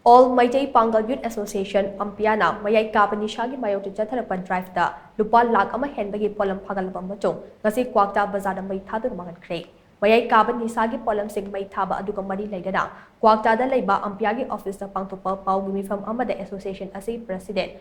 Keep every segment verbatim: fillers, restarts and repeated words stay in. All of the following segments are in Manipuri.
All Meitei Pangal Youth Association, ꯑꯝꯄꯤꯌꯥꯅ ꯃꯌꯥꯏ ꯀꯥꯕ ꯅꯤꯁꯥꯒꯤ ꯃꯥꯌꯣꯛꯇ ꯆꯠꯊꯔꯛꯄ ꯗ꯭ꯔꯥꯏꯚꯇ ꯂꯨꯄꯥ ꯂꯥꯈ ꯑꯃ ꯍꯦꯟꯕꯒꯤ ꯄꯣꯠꯂꯝ ꯐꯥꯒꯠꯂꯕ ꯃꯇꯨꯡ ꯉꯁꯤ ꯀ꯭ꯋꯥꯛꯇꯥ ꯕꯖꯥꯔꯗ ꯃꯩ ꯊꯥꯗꯨꯅ ꯃꯥꯡꯍꯟꯈ꯭ꯔꯦ꯫ ꯃꯌꯥꯏ ꯀꯥꯕ ꯅꯤꯁꯥꯒꯤ ꯄꯣꯠꯂꯝꯁꯤꯡ ꯃꯩ ꯊꯥꯕ ꯑꯗꯨꯒ ꯃꯔꯤ ꯂꯩꯅꯅ ꯀ꯭ꯋꯥꯛꯇꯥꯗ ꯂꯩꯕ ꯑꯝꯄꯤꯌꯥꯒꯤ ꯑꯣꯐꯤꯁꯇ ꯄꯥꯡꯊꯣꯛꯄ ꯄꯥꯎꯒꯤ ꯃꯤꯐꯝ ꯑꯃꯗ ꯑꯦꯁꯣꯁꯤꯌꯦꯁꯟ ꯑꯁꯤꯒꯤ ꯄ꯭ꯔꯁꯤꯗꯦꯟ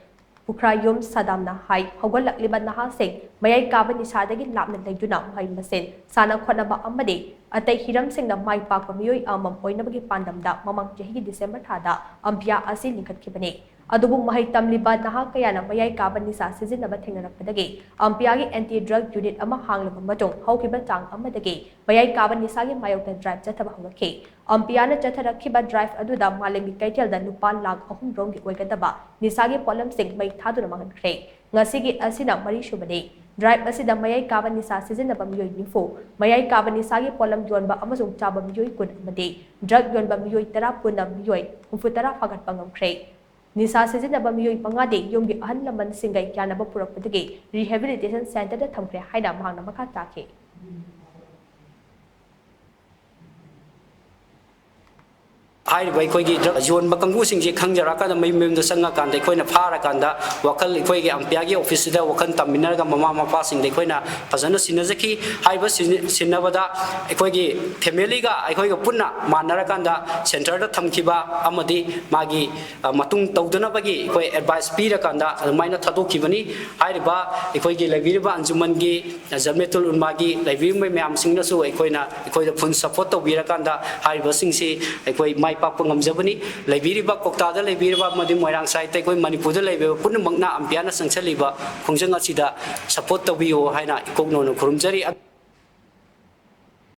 ꯄꯨꯈ꯭ꯔꯥꯌꯨꯝ ꯁꯗꯥꯝꯅ ꯍꯥꯏ, ꯍꯧꯒꯠꯂꯛꯂꯤꯕ ꯅꯍꯥꯁꯤꯡ ꯃꯌꯥꯏ ꯀꯥꯕ ꯅꯤꯁꯥꯗꯒꯤ ꯂꯥꯞꯅ ꯂꯩꯗꯨꯅ ꯃꯍꯩ ꯃꯁꯤꯡ, ꯁꯥꯟꯅ ꯈꯣꯠꯅꯕ ꯑꯃꯗꯤ ꯑꯇꯩ ꯍꯤꯔꯝꯁꯤꯡꯗ ꯃꯥꯏ ꯄꯥꯛꯄ ꯃꯤꯑꯣꯏ ꯑꯃꯃꯝ ꯑꯣꯏꯅꯕꯒꯤ ꯄꯥꯟꯗꯝꯗ ꯃꯃꯥꯡ ꯆꯍꯤꯒꯤ ꯗꯤꯁꯦꯝꯕꯔ ꯊꯥꯗ ꯑꯝꯄꯤꯌꯥ ꯑꯁꯤ ꯂꯤꯡꯈꯠꯈꯤꯕꯅꯤ꯫ ꯑꯗꯨꯕꯨ ꯃꯍꯩ ꯇꯝꯂꯤꯕ ꯅꯍꯥ ꯀꯌꯥꯅ ꯃꯌꯥꯏ ꯀꯥꯕ ꯅꯤꯁꯥ ꯁꯤꯖꯤꯟꯅꯕ ꯊꯦꯡꯅꯔꯛꯄꯗꯒꯤ ꯑꯝꯄꯤꯌꯥꯒꯤ ꯑꯦꯟꯇꯤ ꯗ꯭ꯔꯒ ꯌꯨꯅꯤꯠ ꯑꯃ ꯍꯥꯡꯂꯕ ꯃꯇꯨꯡ ꯍꯧꯈꯤꯕ ꯆꯥꯡ ꯑꯃꯗꯒꯤ ꯃꯌꯥꯏ ꯀꯥꯕ ꯅꯤꯁꯥꯒꯤ ꯃꯥꯌꯣꯛꯇ ꯗ꯭ꯔꯥꯏꯚ ꯆꯠꯊꯕ ꯍꯧꯔꯛꯈꯤ꯫ ꯑꯝꯄꯤꯌꯥꯅ ꯆꯠꯊꯔꯛꯈꯤꯕ ꯗ꯭ꯔꯥꯏꯚ ꯑꯗꯨꯗ ꯃꯥꯂꯦꯝꯒꯤ ꯀꯩꯊꯦꯜꯗ ꯂꯨꯄꯥ ꯂꯥꯈ ꯑꯍꯨꯝ ꯔꯣꯝꯒꯤ ꯑꯣꯏꯒꯗꯕ ꯅꯤꯁꯥꯒꯤ ꯄꯣꯠꯂꯝꯁꯤꯡ ꯃꯩ ꯊꯥꯗꯨꯅ ꯃꯥꯡꯍꯟꯈ꯭ꯔꯦ꯫ ꯉꯁꯤꯒꯤ ꯑꯁꯤꯅ ꯃꯔꯤꯁꯨꯕꯅꯤ꯫ ꯗ꯭ꯔꯥꯏꯚ ꯑꯁꯤꯗ ꯃꯌꯥꯏ ꯀꯥꯕ ꯅꯤꯁꯥ ꯁꯤꯖꯤꯟꯅꯕ ꯃꯤꯑꯣꯏ ꯅꯤꯐꯨ, ꯃꯌꯥꯏ ꯀꯥꯕ ꯅꯤꯁꯥꯒꯤ ꯄꯣꯠꯂꯝ ꯌꯣꯟꯕ ꯑꯃꯁꯨꯡ ꯆꯥꯕ ꯃꯤꯑꯣꯏ ꯀꯨꯟ ꯑꯃꯗꯤ ꯗ꯭ꯔꯒ ꯌꯣꯟꯕ ꯃꯤꯑꯣꯏ ꯇꯔꯥ ꯄꯨꯟꯅ ꯃꯤꯑꯣꯏ ꯍꯨꯝꯐꯨꯇꯔꯥ ꯐꯥꯒꯠꯄ ꯉꯝꯈ꯭ꯔꯦ꯫ ꯅꯤꯁꯥ ꯁꯤꯖꯤꯟꯅꯕ ꯃꯤꯑꯣꯏ ꯃꯉꯥꯗꯤ ꯌꯨꯝꯒꯤ ꯑꯍꯜ ꯂꯃꯟꯁꯤꯡꯒ ꯌꯥꯅꯕ ꯄꯨꯔꯛꯄꯗꯒꯤ rehabilitation centreꯗ ꯊꯝꯈ꯭ꯔꯦ ꯍꯥꯏꯅ ꯃꯍꯥꯛꯅ ꯃꯈꯥ ꯇꯥꯈꯤ꯫ ꯍꯥꯏꯔꯤꯕ ꯑꯩꯈꯣꯏꯒꯤ ꯗ꯭ꯔꯒ ꯌꯣꯟꯕ ꯀꯥꯡꯕꯨꯁꯤꯡꯁꯤ ꯈꯪꯖꯔꯀꯥꯟꯗ ꯃꯌꯨꯝ ꯃꯌꯨꯝꯗ ꯆꯪꯉꯀꯥꯟꯗ ꯑꯩꯈꯣꯏꯅ ꯐꯥꯔꯀꯥꯟꯗ ꯋꯥꯈꯜ ꯑꯩꯈꯣꯏꯒꯤ ꯑꯝꯄꯤꯌꯥꯒꯤ ꯑꯣꯐꯤꯁꯁꯤꯗ ꯋꯥꯈꯜ ꯇꯝꯃꯤꯟꯅꯔꯒ ꯃꯃꯥ ꯃꯄꯥꯁꯤꯡꯗ ꯑꯩꯈꯣꯏꯅ ꯐꯖꯅ ꯁꯤꯟꯅꯖꯈꯤ꯫ ꯍꯥꯏꯔꯤꯕ ꯁꯤꯟ-, ꯁꯤꯟꯅꯕꯗ ꯑꯩꯈꯣꯏꯒꯤ ꯐꯦꯃꯤꯂꯤꯒ ꯑꯩꯈꯣꯏꯒ ꯄꯨꯟꯅ ꯃꯥꯟꯅꯔꯀꯥꯟꯗ ꯁꯦꯟꯇꯔꯗ ꯊꯝꯈꯤꯕ ꯑꯃꯗꯤ ꯃꯥꯒꯤ, ꯑ, ꯃꯇꯨꯡ ꯇꯧꯗꯅꯕꯒꯤ ꯑꯩꯈꯣꯏ ꯑꯦꯗꯚꯥꯏꯁ ꯄꯤꯔꯀꯥꯟꯗ ꯑꯗꯨꯃꯥꯏꯅ ꯊꯥꯗꯣꯛꯈꯤꯕꯅꯤ꯫ ꯍꯥꯏꯔꯤꯕ ꯑꯩꯈꯣꯏꯒꯤ ꯂꯩꯕꯤꯔꯤꯕ ꯑꯟꯖꯨꯃꯟꯒꯤ, ꯑ, ꯖꯃꯤꯌꯥꯇꯨꯜ ꯎꯂꯃꯥꯒꯤ ꯂꯩꯕꯤꯔꯤꯕ ꯃꯌꯥꯝꯁꯤꯡꯅꯁꯨ ꯑꯩꯈꯣꯏꯅ, ꯑꯩꯈꯣꯏꯗ ꯐꯨꯜ ꯁꯄꯣꯔꯠ ꯇꯧꯕꯤꯔꯀꯥꯟꯗ ꯍꯥꯏꯔꯤꯕꯁꯤꯡꯁꯤ ꯑꯩꯈꯣꯏ ꯃꯥꯏ ꯄꯥꯛꯄ ꯉꯝꯖꯕꯅꯤ꯫ ꯂꯩꯕꯤꯔꯤꯕ ꯀꯣꯛꯇꯥꯗ ꯂꯩꯕꯤꯔꯤꯕ ꯑꯃꯗꯤ ꯃꯣꯏꯔꯥꯡ ꯁꯥꯏꯠꯇ ꯑꯩꯈꯣꯏ ꯃꯅꯤꯄꯨꯔꯗ ꯂꯩꯕꯤꯕ ꯄꯨꯝꯅꯃꯛꯅ ꯑꯝꯄꯤꯌꯥꯅ ꯆꯪꯁꯤꯜꯂꯤꯕ ꯈꯣꯡꯖꯪ ꯑꯁꯤꯗ ꯁꯄꯣꯔꯠ ꯇꯧꯕꯤꯌꯨ ꯍꯥꯏꯅ ꯏꯀꯣꯛꯅꯧꯅ ꯈꯨꯔꯨꯝꯖꯔꯤ꯫